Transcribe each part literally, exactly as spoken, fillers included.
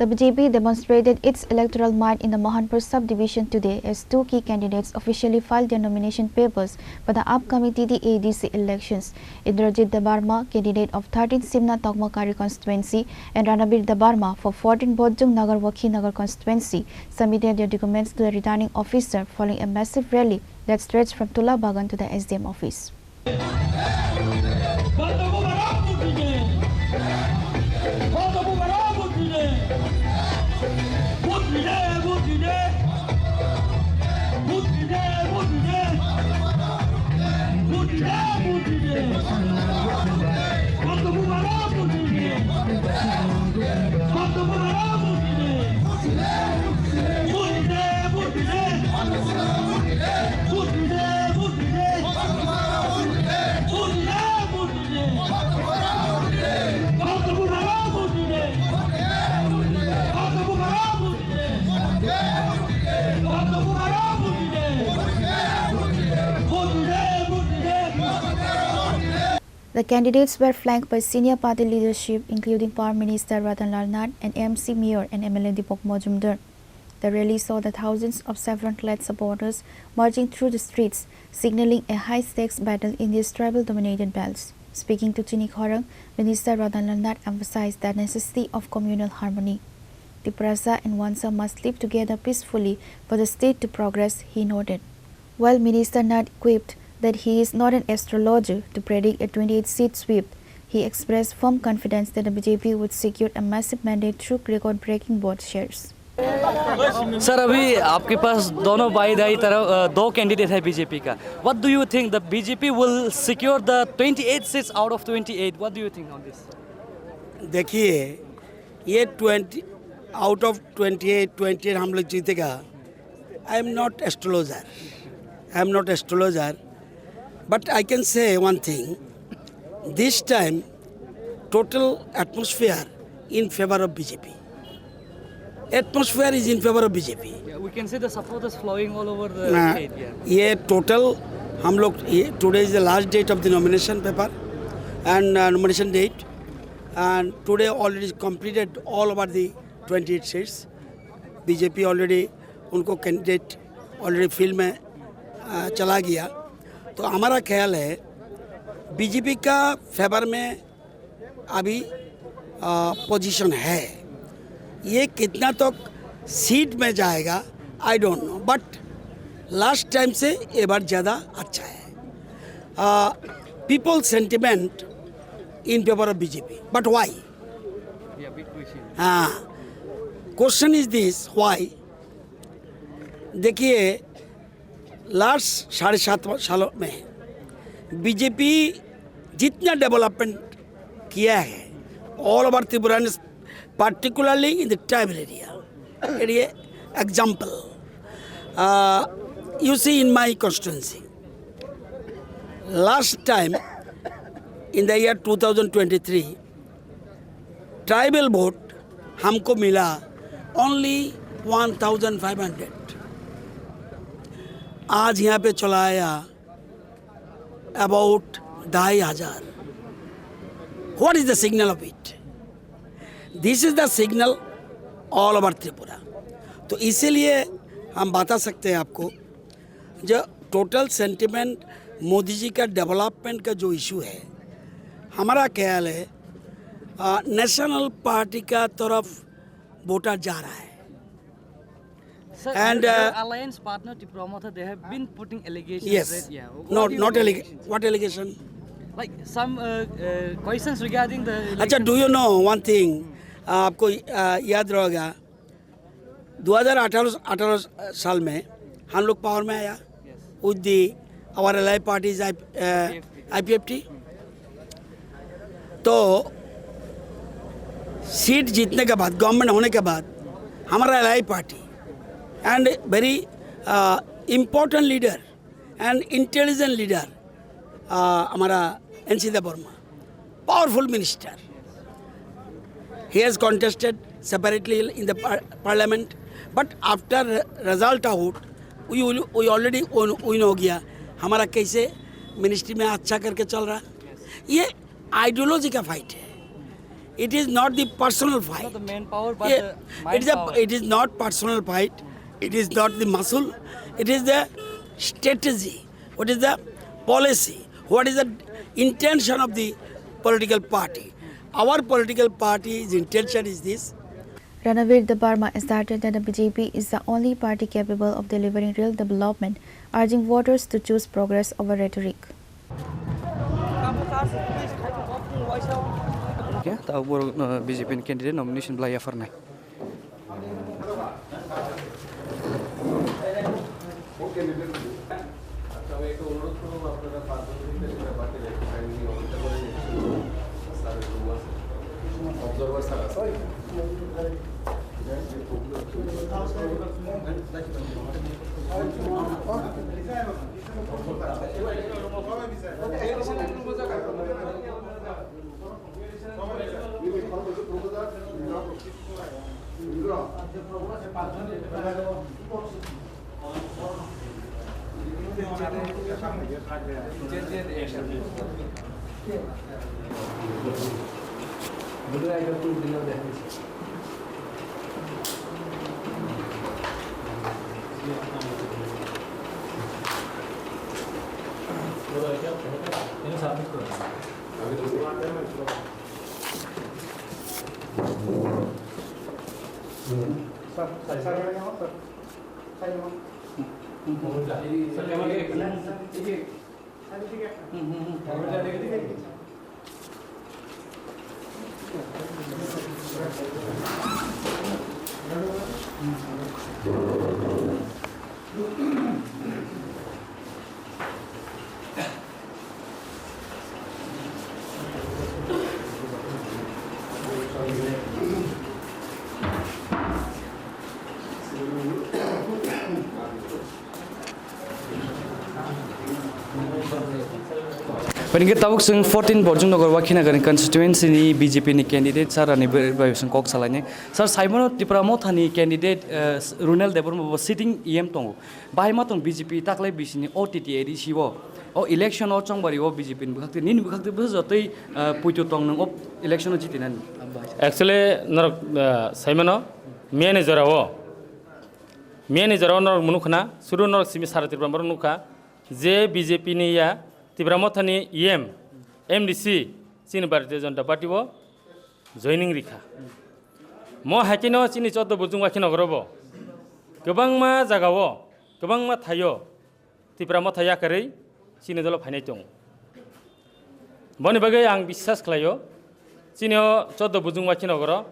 The B J P demonstrated its electoral might in the Mohanpur subdivision today as two key candidates officially filed their nomination papers for the upcoming T T A D C elections. Indrajit Debbarma, candidate of thirteen Simna Tokmakari constituency, and Ranabir Debbarma for fourteen Bojong Nagar Wakhinagar constituency, submitted their documents to the returning officer following a massive rally that stretched from Tula Bagan to the S D M office. The candidates were flanked by senior party leadership, including Power Minister Ratan Lal Nath and M C Mayor and M L A Deepak Majumdar. The rally saw the thousands of saffron-clad supporters marching through the streets, signaling a high-stakes battle in these tribal-dominated belts. Speaking to Chini Khorang, Minister Ratan Lal Nath emphasized the necessity of communal harmony. Tiprasa and Wansa must live together peacefully for the state to progress, he noted. While Minister Nath quipped that he is not an astrologer to predict a twenty-eight seat sweep, he expressed firm confidence that the B J P would secure a massive mandate through record-breaking vote shares. Sir, अभी आपके पास दोनों भाई दाई तरफ, अ, दो कैंडिडेट है बीजेपी का। What do you think, the B J P will secure the twenty-eight seats out of twenty-eight? What do you think on this? देखिए, ये twenty, out of twenty eight, twenty eight हम लोग जीतेगा। I am not astrologer, I am not astrologer, but I can say one thing, this time total atmosphere in favor of B J P. Atmosphere is in favor of B J P. Yeah, we can see the supporters flowing all over the ना, state, yeah. ये टोटल हम लोग, ये, today is the last date of the nomination paper and, uh, nomination date, and today already completed all over the twenty eight seats. B J P already उनको candidate already field में, अ, चला गया। तो हमारा ख्याल है बीजेपी का फेवर में अभी, अ, पोजीशन है। ये कितना तक सीट में जाएगा, I don't know, but last time से ये बार ज़्यादा अच्छा है। People sentiment in favor of B J P, but why? Yeah, big question. हाँ, question is this, why? देखिए, लास्ट साढ़े सात सालों में बीजेपी जितना डेवलपमेंट किया है, all over Tripura, particularly in the tribal area, ये example, you see in my constituency, last time in the year two thousand twenty three, tribal vote हमको मिला only one thousand five hundred. आज यहाँ पे चला आया अबाउट ढाई हज़ार। What is the signal of it? This is the signal all over Tripura. तो इसीलिए हम बता सकते हैं आपको, जो टोटल सेंटिमेंट मोदी जी का डेवलपमेंट का जो इशू है, हमारा ख्याल है, अ, नेशनल पार्टी का तरफ वोटर जा रहा है। Sir, and, your, uh, alliance partner Tipra Motha, they have been putting allegations, yes, that, yeah, what not, do you not mean alleg-, allegations? What allegation? Like some, uh, uh, questions regarding the अच्छा, election. Do you know one thing? आपको, अ, याद रहेगा, दो हज़ार अठारह, अठारह साल में हम लोग पावर में आया with the our ally parties, I, uh, I P F T। तो सीट जीतने के बाद, गवर्नमेंट होने के बाद, हमारा ally party and very important leader and intelligent leader, आ, हमारा N C Debbarma, powerful minister, he has contested separately in the par-, parliament, but after result out, we will, we already win, win हो गया। हमारा कैसे मिनिस्ट्री में अच्छा करके चल रहा है। ये आइडियोलॉजी का फाइट है। It is not the personal fight. Not the manpower, but Yeah, the mind it is a, power. It is not personal fight. It is not the muscle. It is the strategy. What is the policy? What is the intention of the political party? Our political party's intention is this. Ranavir Debbarma asserted that the B J P is the only party capable of delivering real development, urging voters to choose progress over rhetoric. Khe tabuk borok, uh, B J P ni candidate nomination belai yapharnai. Phaikhe tabuk chwng fourteen Borjongnagar Wakhinagani constituency ni B J P ni candidate sir ani bai chwng kok salainai. Sir, saimano Tipra Motha ni candidate, eh, Runel Debbarma bo sitting E M tongo. Bahai ma tong B J P taklai bisini o T T A D C o, o election o chongbari o B J P ni bwkhak twi, nini bwkhak twi bwsa jotoi, eh, puito tong nung o election o jitinani. Actually, norok, eh, saimano, miyani jora o, miyani jora o norok mwnukha na, suru norok simi sara Tripura borok nukha, je B J P ni ya, Tipra Motha ni E M, M D C, chini Bharatiya Janata Party o joining rikha. Mo hai khe no chini choddo Bujung Wakhinogoro bo kwbangma jaga o, kwbangma thai o Tipra Motha yakarwi chini dolo phainai tongo. Boni bagwi ang biswas khlaio, chini o choddo Bujung Wakhinogoro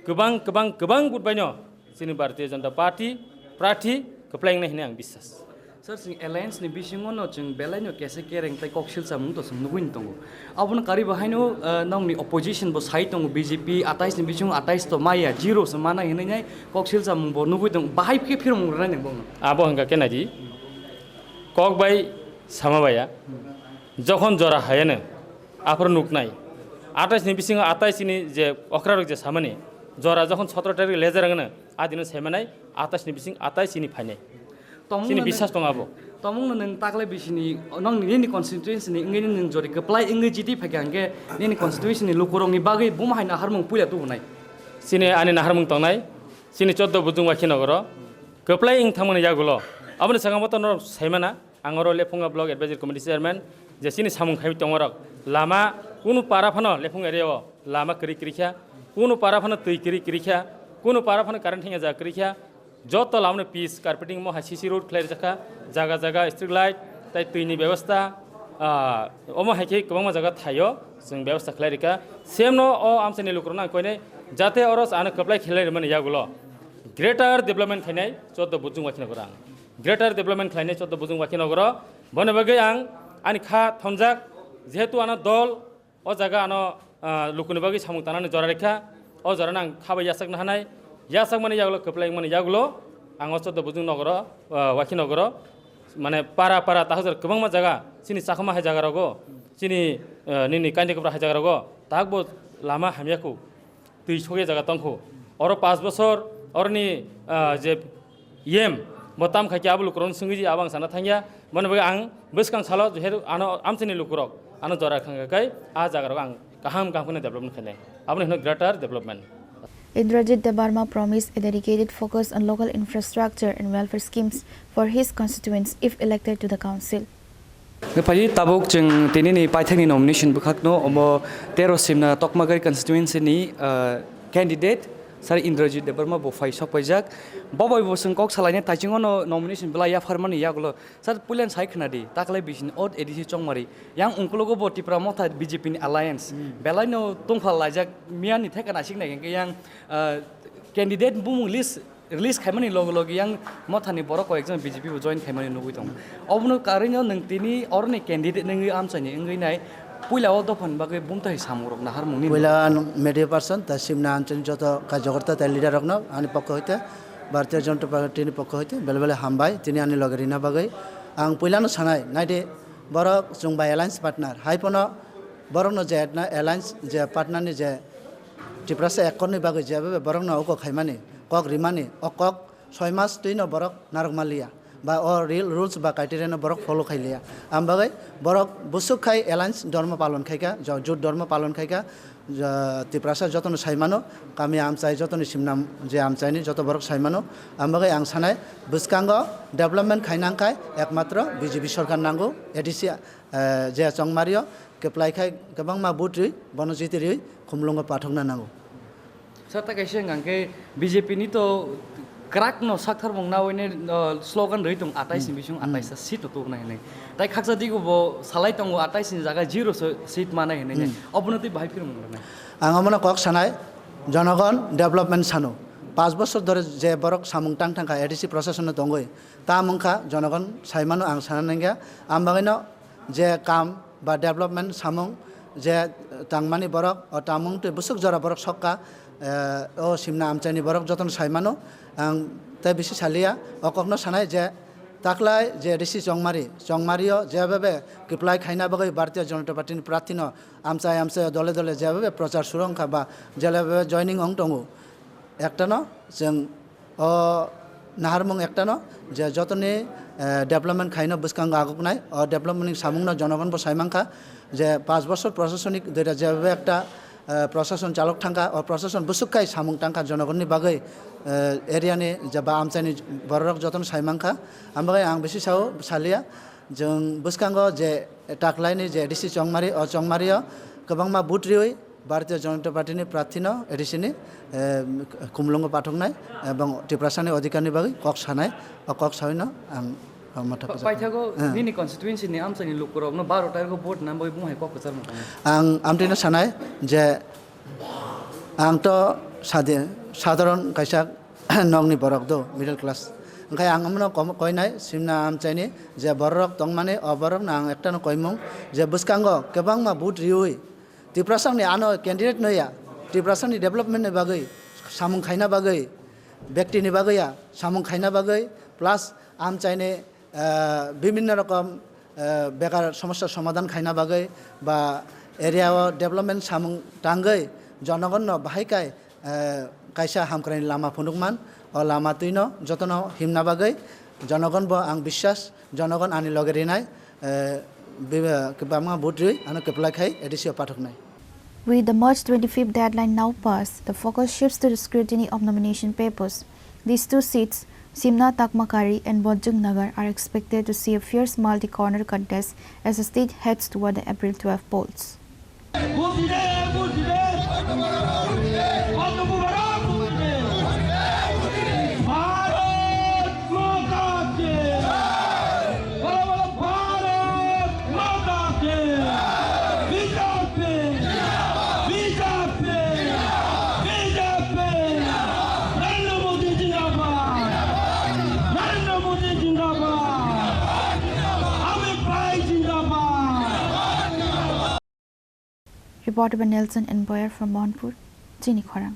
kwbang, kwbang, kwbang vote bai no chini Bharatiya Janata Party prarthi kwplai wngnai hwnwi ang biswas. Sir, chwng alliance ni bisingo no chwng belai no kesa kereng tei koksil chamung to chwng nugwi tongo. Abono karwi bo haino, eh, nongni opposition bo sai tongo, B J P atais ni bisingo atais to maya, zero se manai hinwi nai koksil chamung bo nugwi tongo. Bahai khe phirmung rwnai nang bono. Abo hwnkha khe naidi. Kok bai sama baya. Jokhon jora hayano, aphuru nuknai. Atais ni bisingo atais ni je okra rok je samani, jora jokhon sotro tarik lejar wngno, adino saimanai, atais ni bising atais chini phainai. Chini biswas tong abo. Tomung no nwng taklai bisini, nong nini constituency ni wngwi nwng jori kwplai wngwi jiti phaikha hwnkhe nini constituency ni lukurok ni bagwi buma hai naharmung puila tubunai. Chini ani naharmung tongnai, chini choddo Bujung Wakhinogoro kwplai wng thangmani yagulo. Aboni sakao to norok saimana, ang oro Lephunga Block Advisory Committee Chairman, je chini samung khai tongo rok, lama kunu para phano Lephung area o lama kwrwi kwrwi kha, kunu para phano twi kwrwi kwrwi kha, kunu para phano current thangya jaga kwrwi kha, joto lamano pitch carpeting mo hai C C road khlai rijak kha, jaga jaga street light, tai twi ni bebostha, ah, omo hai khe kwbangma jaga thaio chwng bebostha khlai rikha. Same no o amchaini lukurokno ang koinai, jate oro ano kwplai khlai rwmani yagulo greater development khainai choddo Bujung Wakhinogoro ang. Greater development khlainai choddo Bujung Wakhinogoro. Boni bagwi ang ani kha thomjak, jehetu ano dol o jaga ano, ah, lukuni bagwi samung tanani jora rikha, o jorano ang kha bai yachakna hanai, yachakmani yagulo, kwplai wngmani yagulo ang o choddo Bujung Nogoro, ah, Wakhinogoro, mane para para takhukjak kwbangma jaga, chini Chakma hai jaga rogo, chini, ah, nini Kaindiakopra hai jaga rogo, tak bo lama hamya kho. Twi sokya jaga tongkho. Oro pash bosor, oroni, ah, je yem, bo tam khaikhe abo lukurokno swngwi di, abo ang sana thangya. Boni bagwi ang bwskang salo jehetu ano amchaini lukurok ano jora khangkha kai, a jagarok ang Kaham kaham kheno development khainai. Aboni hino greater development. Indrajit Debbarma promised a dedicated focus on local infrastructure and welfare schemes for his constituents if elected to the council. Phai tabuk chwng tini ni paithakni nomination bwkhakno omo tero Simna Tokmagari constituency ni, ah, candidate Sir Indrajit Debbarma bo phai sok paijak. Bo bai bo chwng kok salaina taichungo no nomination belai yapharmani yagulo. Sir, puilan sai khwnadi, taklai bisini o A D C Chongmari. Yang ungkulogo bo Tipra Motha B J P ni alliance. Hmm. Belai no tongphal laijak miya ni theka nasik nai hwnkhe yang, ah, candidate bumung list release khaimani loge loge yang Mothani borok koi ekjon B J P bo join khaimani nugui tongo. Obono karwi no nwng tini oroni candidate nungwi amchaini wngwi nai puila o dophani bagwi bumtwi samung rok naharmung nini. Puila media person ta Simna amchaini joto kaijokorta ta leader rokno ani pokho hoite Bharatiya Janata Party ni pokho hoite bele bele hambai tini ani loge rina bagwi. Ang puilano sanai naidi borok chwng bai alliance partner hai phano borokno je alliance je partner ni je Tiprasa ekkorni bagwi jeba borokno oko khaimani, kok rimani, o kok soi mas twino borok narwk manliya, ba o real rules ba criteria no borok follow khailiya. Ang bagwi borok busuk khai alliance dhormo palon khaika, jo-, jut dhormo palon khaika, jo-, Tiprasa jotono sai mano, kami amchai jotoni Simna je amchaini joto borok sai mano. Ang bagwi ang sanai bwskango development khainang khai ekmatro B J P sorkar nango, A D C, eh, je Chongmario, kwplai khai kwbangma vote rwi, bono jiti rwi, khumlungo pathokna nango. Sir, ta kaisa hwnkha khe B J P ni to kwrak no sakthar mung nawi ne, uh, slogan rwi tong atais ni Hmm. bising Hmm. atais ta seat to tuk nai hinwi. Tai khaksa digo bo salai tongo atais ni jaga zero se-, seat ma nai hinwi ne. Hmm. Obono twi bahai phir mung rwnai. Ang omono kok sanai, jonogon development sano. Panch bochor dhore je borok samung tang thangkha A D C procession no tongwi, ta mungkha jonogon sai mano ang sana nangya. Ang bagwi no je kam ba development samung je tangmani borok, o tamung twi bwswk jora borok sokka, eh, o Simna amchaini borok jotono sai mano. Ang tei bisi saliya, o kokno sanai je taklai je A D C Chongmari, Chongmario jebebe kwplai khaina bagwi Bharatiya Janata Party ni prarthi no amchai amchai dole dole jebebe prochar suru wngkha ba jebebe joining wng tongo. Ektano chwng o naharmung ektano je jotoni, eh, development khaino bwskango aguknai, o development ni samungno jonogon bo sai mankha je panch bochor prosasonik duita jeba ekta, eh, prosason chalok thangkha, o prosason bwswk khai samung tangkha jonogonni bagwi, eh, area ni je ba amchaini bororok jotono sai mankha. Ang bagwi ang bisi sao salia, chwng bwskango je taklaini je A D C Chongmari, o Chongmario kwbangma vote riwi Bharatiya Janata Party ni prarthi no A D C ni, eh, khumlungo pathoknai ebong Tiprasa ni odhikar ni bagwi kok sanai, o kok sawi no ang, ang matha Pa-, pajak. Paithago Eh. nini constituency ni amchaini lukurok no baro tairgo vote nambagwi bumhai kok kwchar mung khanai. Ang amtwi no sanai je ang to sadi-, sadharon kaisa nokni borok do, middle class. Hwnkhe ang omono kom-, koinai Simna amchaini je bororok tongmani, o borokno ang ektano koimung je bwskango kwbangma vote riwi Tiprasani ano candidate noya, Tiprasani development ni bagwi, samung khaina bagwi, bekti ni bagwi ya, samung khaina bagwi, plus amchaini, eh, bibhinno rokom, eh, bekar somosya somadhan khaina bagwi ba area o development samung tangwi jonogon no bahai kai, eh, kaisa hamkrai ni lama phunukman, o lama twino jotono himna bagwi jonogon bo ang biswas, jonogon ani loge rinai, eh, bi-, eh, kwbangma vote rwi ano kwplai khai A D C o pathoknai. With the March twenty-fifth deadline now passed, the focus shifts to the scrutiny of nomination papers. These two seats, Simna Takmakari and Bojung Nagar, are expected to see a fierce multi-corner contest as the state heads toward the April twelve polls. Bharat माता की जय। बोलो, बोलो, भारत माता की। BJP, BJP, BJP. Narendra Modi जिंदाबाद, नरेंद्र मोदी जिंदाबाद, अमित भाई जिंदाबाद। Reported by Nelson and Boyer from Mohanpur. Chini khorang.